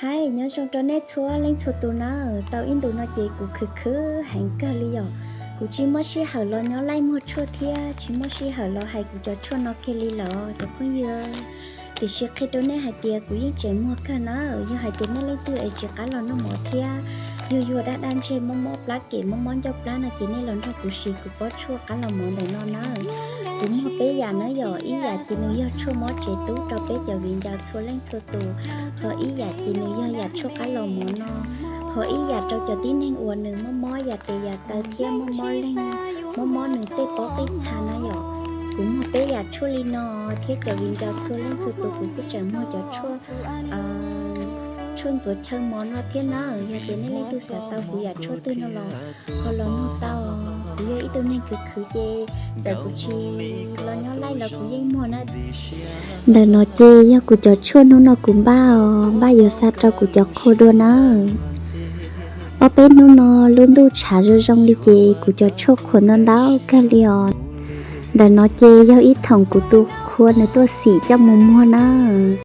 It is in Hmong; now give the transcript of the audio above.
Hais nyob zoo rau nej txhua leej txhua tus nawb. Tau ib ntus no ces kuv khwv khwv heev kawg li yom. Kuv tsis muaj sij hawm los nyob laij muag tshuaj thiab tsis muaj sij hawm los hais kuv cov tshuaj no kiag li lawm cov phooj ywg. Tiam sis qhia rau nej hais tias kuv yeej tseem muag kawg nawb. Yog hais tias nej leej twg es tsis qab los noj mov thiab yug yuag daj daj ntseg mob mob plab kem mob mob ncauj plab no ces nej los nrog kuv siv kuv pob tshuaj qab los mov ntawm no nawb. Kuv muag peb yam nawb yom, ib yam ces nws yog tshuaj mob tsev tub rau peb cov viv ncaus txhua leej txhua tus, ho ib yam ces nws yog yam tshuaj qab los mov no, ho ib yam rau cov tib neeg uas nws mob mob yam tes yam taw thiab mob mob leeg, mob mob nws tej pob qij txha na yom. Kuv muag peb yam tshuaj li no thiab cov viv ncaus txhua leej txhua tus kuv kuj tseem muag cov tshuaj, tshuaj ntxuav chaw mov no thiab na. Yog tias nej leej twg xav tau kuv yam tshuaj twg no los ho los muag tau. Kuv yog ib tug neeg khwv khwv ces txawm kuv tsis los nyob laij los kuv yeej muag na. Ntawm no ces yog kuv cov tshuaj hnub no kuv npaj os, npaj yuav xa rau kuv cov qhua dua nawb. Ob peb hnub no lub ntuj tshav zoo zoo li ces kuv cov tshuaj qhuav ntau ntau kawg li os. Ntawm no ces yog ib thoom kuv tus qhua nws tuaj xim coj mus muag nawb.